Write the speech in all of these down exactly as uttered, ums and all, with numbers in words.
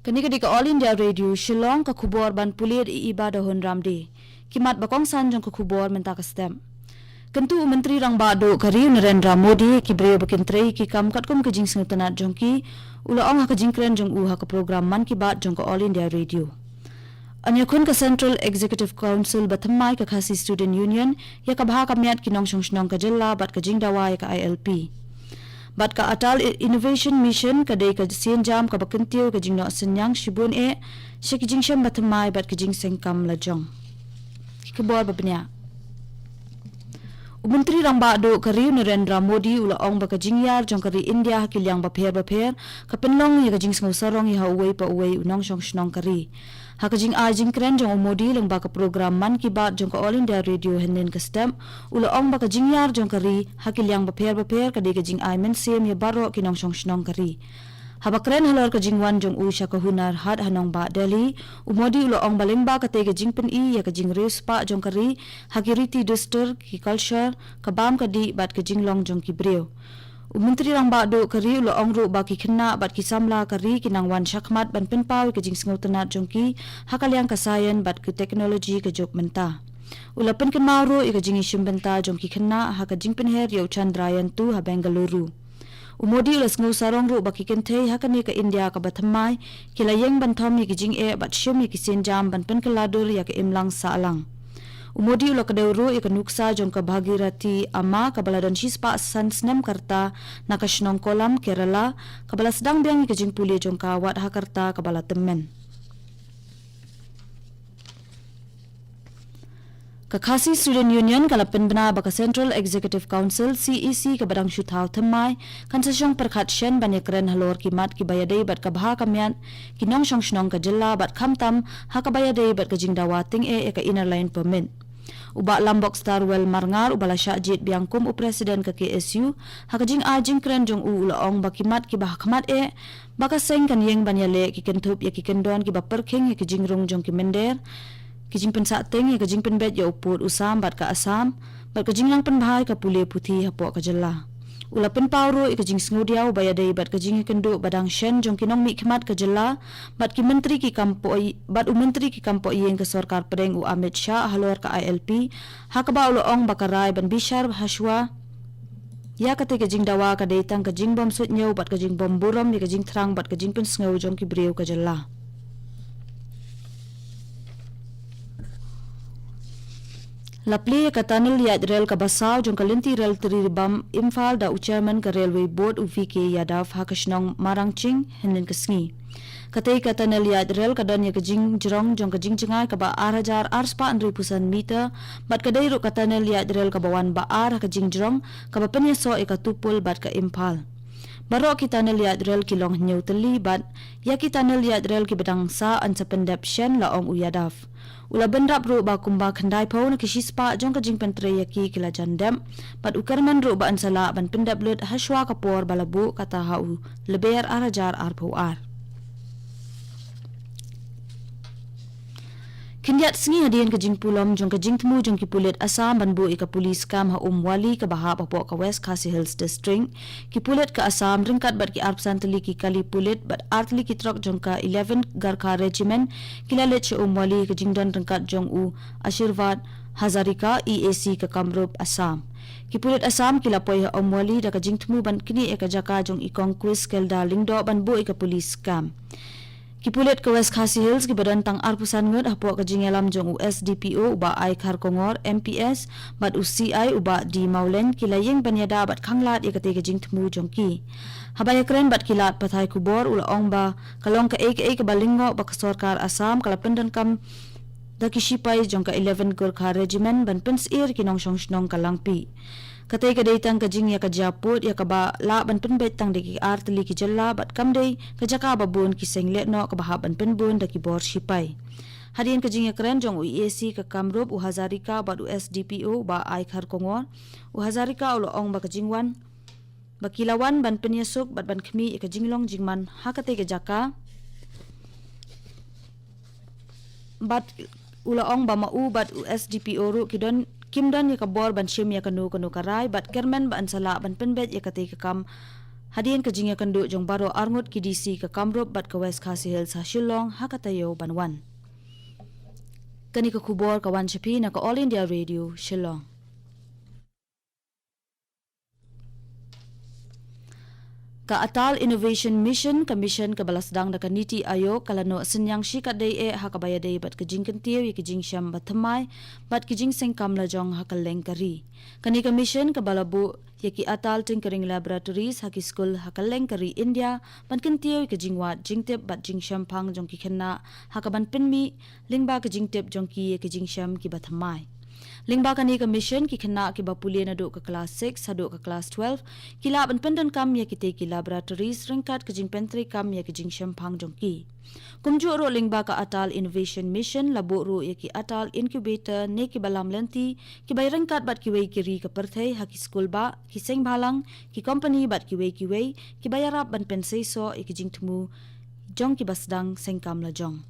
Kane ka dei ka All India Radio Shillong, ka khubor ban pule da i Iba Dahun Ramde. Ki mat ba kongsan jong ka khubor mynta ka step. Kyntu u Myntri Rangbah Duh ka ri u Narendra Modi ki briew ba kin trei ki kam katkum ka jingsngewtynnat jong ki, u la ong ha ka jingkren jong u ha ka program Mann Ki Baat jong ka All India Radio. Yn ïakhun ka Central Executive Council ba thymmai, ka Khasi Student Union, ïa ka bha ka miat ki nongshong shnong ka jylla bad ka jingdawa ïa ka I L P. Bad ka Atal I-, Innovation Mission ka dei ka sienjam kaba kyntiew ka jingnoh synñiang shibun eh sha ki jingshem ba thymmai bad ka jingseng kam lajong. Ki khubor ba bniah. U Myntri Rangbah Duh ka ri u Narendra Modi u la ong ba ka jingïar jong ka ri India ha ki liang bapher bapher ka pynlong ïa ka jingsngew sarong ïa ha uwei pa uwei u nongshong shnong ka ri. Ha ka jingai jingkren jong u Modi lyngba ka program Mann Ki Baat jong ka All India Radio hynnin ka step, u la ong ba ka jingïar jong ka ri ha ki liang bapher bapher ka dei ka jingai mynsiem ïa baroh ki nongshong shnong ka ri. Haba kren halor ka jingwan jong u sha ka Hunar Haat ha nongbah Delhi, u Modi u la ong ba lyngba katei ka jingpyni ïa ka jingriewspah jong ka ri ha ki riti dustur, ki culture, ka bam ka dih bad ka jinglong jong ki briew. U Myntri Rangbah Duh ka ri u la ong ruh ba ki khynnah bad ki samla ka ri ki nang wan shakhmat ban pynpaw ïa ka jingsngewtynnat jong ki ha ka liang ka science bad ka technology ka juk mynta. U la pynkynmaw ruh ïa ka jingïashim bynta jong ki khynnah ha ka jingpynher ïa u Chandrayaan two ha Bengaluru. U Modi u la sngew sarong ruh ba ki kynthei ha kane ka India kaba thymmai ki la ïeng ban thom ïa ki jingeh bad shim ïa ki sienjam ban pynkylla dur ïa ka imlang sahlang. U Modi u la kdew ruh ïa ka nuksa jong ka Bhagirathi Amma kaba la don shispah san snem ka rta na ka shnong Kollam, Kerala, kaba la sdang biang ïa ka jingpule jong ka wat ha ka rta kaba la tymmen. Ka Khasi Student Union ka la pynbna ba ka Central Executive Council, C E C, kaba dang shu thaw thymmai kan sa shong pyrkhat shen ban ïakren halor ki mat kiba ïadei bad ka bha ka miat ki nongshong shnong ka jylla bad khamtam ha kaba ïadei bad ka jingdawa tyngeh ïa ka Inner Line Permit. U Bah Lambok Starwell Marngar uba la shah jied biang kum u President ka K S U ha ka jingai jingkren jong u u la ong ba ki mat kiba ha khmat eh ba ka seng kan ïeng ban ïaleh ki kynthup ïa ki kyndon kiba pyrkhing ïa ki jingrung jong ki mynder, ki jingpynsahteng ïa ka jingpynbeit ïa u pud u sam bad ka Assam bad ka jingnang pynbha ïa ka pule puthi hapoh ka jylla. U la pynpaw ruh ïa ka jingsngewdiaw ba ïadei bad ka jingïakynduh ba dang shen jong ki nongmihkhmat ka jylla bad ki myntri ki kam poh-, bad u myntri ki kam poh ïing ka sorkar pdeng u Amit Shah halor ka I L P, ha kaba u la ong ba ka rai ban bishar hashwa ïa katei ka jingdawa ka dei tang ka jingbym suidñiew bad ka jingbym burom ïa ka jingthrang bad ka jingpynsngew jong ki briew ka jylla. La plie ïa ka tunnel ïaid rel kaba saw jong ka lynti rel Jiribam Imphal da u Chairman ka Railway Board u V K Yadav ha ka shnong Marangching hynnin ka sngi. Katei ka tunnel ïaid rel ka don ïa ka jingjrong jong ka jingjngai kaba ar hajar ar spah hynriewphew san meter bad ka dei ruh ka tunnel ïaid rel kaba wan ba ar ha ka jingjrong kaba pynïasoh ïa ka Tupul bad ka Imphal. Baroh ki tunnel ïaid rel ki long hynñiew tylli bad ïa ki tunnel ïaid rel kiba dang sah yn sa pyndep shen, la ong u Yadav. U la bynrap ruh ba kumba khyndaiphew na ki shispah jong ka jingpyntrei ïa ki ki la jan dep bad u kyrmen ruh ba yn sa lah ban pyndep lut hashwa ka por ba la buh kata ha u Lber ar hajar arphew ar. Khyndiat sngi hadien ka jingpulom jong ka jingthmu jong ki pulit Assam ban buh ïa ka police camp ha Umwali kaba hap hapoh ka West Khasi Hills District, ki pulit ka Assam ryngkat bad ki arphew san tylli ki kali pulit bad ar tylli ki trok jong ka eleven Gorkha Regiment ki la leit sha Umwali ha ka jingdon ryngkat jong u Ashirwad Hazarika, E A C ka Kamrup Assam. Ki pulit Assam ki la poi ha Umwali da ka jingthmu ban knieh ïa ka jaka jong i Kong Quiskelda Lyngdoh ban buh ïa ka police camp. Ki pulit ka West Khasi Hills kiba don tang arphew san ngut hapoh ka jingïalam jong u S D P O u Bah I Kharkongor M P S bad u C I u Bah D Mawleng ki la ïeng ban ïada bad khanglad ïa katei ka jingthmu jong ki. Haba ïakren bad ki lad pathai khubor u la ong ba ka long kaei kaei kaba lyngngoh ba ka sorkar Assam ka la pyndonkam da ki shipai jong ka eleven Gorkha Regiment ban pynsyier ki nongshong shnong ka Langpih. Katei ka dei tang ka jingïakajia pud ïa kaba lah ban pynbeit tang da ki ar tylli ki jylla bad kam dei ka jaka ba bun ki seng leh noh kaba hap ban pynbun da ki bor shipai. Hadien ka jingïakren jong u E A C ka Kamrup u Hazarika bad u S D P O u Bah I Kharkongor, u Hazarika u la ong ba ka jingwan ba ki la wan ban pynïasuk bad ban khmih ïa ka jinglong jingman ha katei ka jaka. Bad u la ong ba ma u bad u S D P O ruh ki don, kim don ïa ka bor ban shim ïa kano kano ka rai bad kyrmen ba yn sa lah ban pynbeit ïa katei ka kam Hadien ka jingïakynduh jong baroh arngut ki D C ka Kamrup bad ka West Khasi Hills ha Shillong ha ka taïew ban wan. Kane ka khubor ka wan sha phi na ka All India Radio Shillong. Ka Atal Innovation Mission, ka mission kaba la sdang da ka NITI Aayog, ka la noh synñiang shikatdei eh ha kaba ïadei bad ka jingkyntiew ïa ki jingshem bathymmai bad ki jingseng kam lajong ha kylleng ka ri. Kane ka mission kaba la buh ïa ki Atal Tinkering Laboratories ha ki skul ha kylleng ka ri India ban kyntiew ïa ka jingwad, jingtip bad jingshemphang jong ki khynnah ha kaban pynmih lyngba ka jingtip jong ki ïa ki jingshem kiba thymmai. Lyngba kane ka mission, ki khynnah kiba pule naduh ka klas six haduh ka klas twelve ki lah ban pyndonkam ïa kitei ki laboratories ryngkat ka jingpyntreikam ïa ki jingshemphang jong ki. Kumjuh ruh, lyngba ka Atal Innovation Mission la buh ruh ïa ki Atal Incubator ne kiba lam lynti kiba ïaryngkat bad kiwei ki ri ka pyrthei ha ki skul bah, ki seng bhalang, ki kompani bad kiwei kiwei kiba ïarap ban pynseisoh ïa ki jingthmu jong kiba sdang seng kam lajong.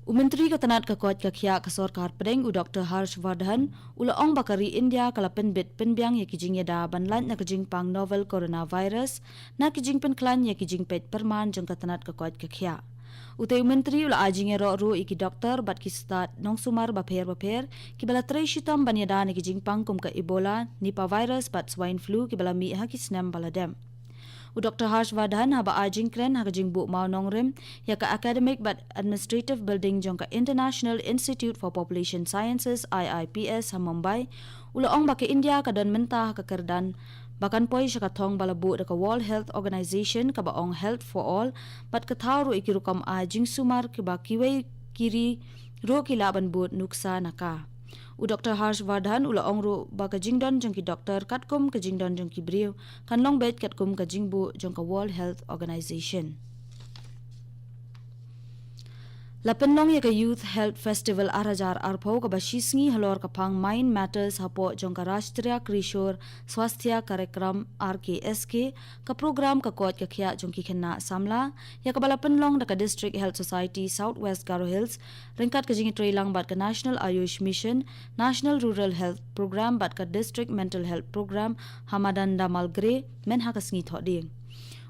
U Myntri ka tnat ka koit ka khiah ka Sorkar Pdeng, u Doctor Harsh Vardhan, u la ong ba ka ri India ka la pynbit pynbiang ïa ki jingïada ban lait na ka jingpang novel coronavirus na ki jingpynkhlaiñ ïa ki jingpeit pyrman jong ka tnat ka koit ka khiah. Utei u Myntri u la ai jingïaroh ruh ïa ki doktor bad ki stad nongsumar bapher bapher kiba la trei shitom ban ïada na ki jingpang kum ka Ebola, Nipah virus bad swine flu kiba la mih ha ki snem ba la dep. U Doctor Harsh Vardhan haba ai jingkren ha ka jingbuh mawnongrim ïa ka Academic bad Administrative Building jong ka International Institute for Population Sciences, I I P S, ha Mumbai, u la ong ba ka India ka don mynta ha ka kyrdan ba kan poi sha ka thong ba la buh da ka World Health Organization kaba ong Health for All, bad ka thaw ruh ïa ki rukom ai jingsumar kiba kiwei ki ri ruh ki lah ban bud nuksa na ka. U Doctor Harsh Vardhan u la ong ruh ba ka jingdon jong ki doktor katkum ka jingdon jong ki briew kan long beit katkum ka jingbuh jong ka World Health Organization. La pynlong ïa ka Youth Health Festival ar hajar arphew kaba shi sngi halor ka phang Mind Matters hapoh jong ka Rashtriya Kishore Swasthya Karyakram, R K S K, ka program ka koit ka khiah jong ki khynnah samla, ïa kaba la pynlong da ka District Health Society South West Garo Hills ryngkat ka jingïatreilang bad ka National Ayush Mission, National Rural Health Program bad ka District Mental Health Program ha madan Damalgre mynha ka sngi Thohdieng.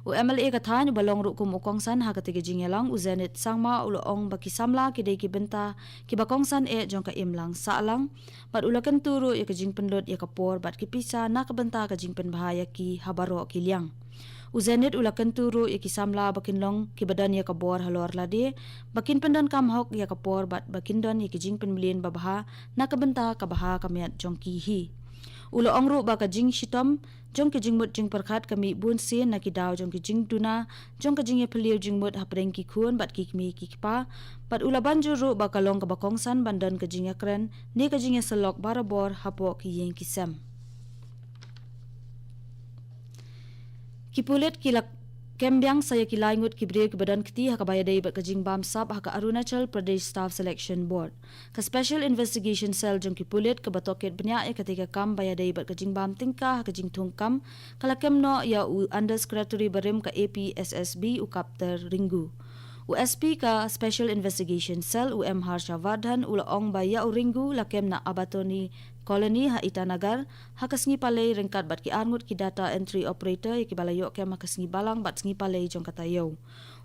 U M L A ka thaiñ uba long ruh kum u kongsan ha katei ka jingïalang, u Zenith Sangma, u la ong ba ki samla ki dei ki bynta kiba kongsan eh jong ka imlang sahlang, bad u la kyntu ruh ïa ka jingpynlut ïa ka por bad ki pisa na ka bynta ka jingpynbha ïa ki ha baroh ki liang. U Zenith u la kyntu ruh ïa ki samla ba kin long kiba don ïa ka bor halor lade, ba kin pyndonkam hok ïa ka por bad ba kin don ïa ki jingpynmlien babha na ka bynta ka bha ka miat jong ki hi. U la ong ruh ba ka jingshitom jong ki jingmut jingpyrkhat ka mih bun sien na ki daw jong ki jingduna jong ka jingïaphylliew jingmut hapdeng ki khun bad ki kmie ki kpa, bad u la ban jur ruh ba ka long kaba kongsan ban don ka jingïakren ne ka jingïasyllok barabor hapoh ki ïing ki sem. Ki pulit ki la kem biang sa ïa ki lai ngut ki briew kiba don kti ha kaba ïadei bad ka jingbam sap ha ka Arunachal Pradesh Staff Selection Board. Ka Special Investigation Cell jong ki pulit kaba tohkit bniah ïa katei ka kam ba ïadei bad ka jingbam tyngka ha ka jingthung kam ka la kem noh ïa u Under Secretary barim ka A P S S B, u Kapter Ringu. U S P ka Special Investigation Cell, u M Harsha Vardhan, u la ong ba ïa u Ringu la kem na Abatoni Colony ha Itanagar ha ka sngi Palei ryngkat bad ki arngut ki data entry operator ïa kiba la ïoh kem ha ka sngi Balang bad sngi Palei jong ka taïew.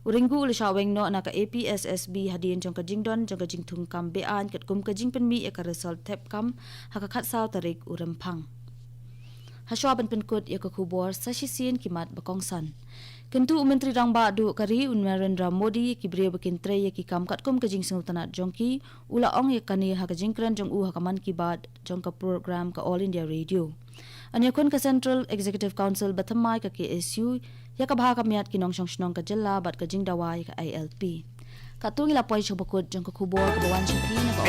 U Ringu u la shah weng noh na ka A P S S B hadien jong ka jingdon jong ka jingthung kam be-aiñ katkum ka jingpynmih ïa ka result thep kam ha ka khatsaw tarik u Rymphang. Hashwa ban pynkut ïa ka khubor, sa shisien ki mat ba kongsan. Kyntu u Myntri Rangbah Duh ka ri, u Narendra Modi, ïa ki briew ba kin trei ïa ki kam katkum ka jingsngewtynnat jong ki, u la ong ïa kane ha ka jingkren jong u ha ka Mann Ki Baat jong ka program ka All India Radio. Yn ïakhun ka Central Executive Council bathymmai ka K S U ïa ka bha ka miat ki nongshong shnong ka jylla bad ka jingdawa ïa ka I L P. Katto ngi la poi sha bakut jong ka khubor kaba wan sha phi na ka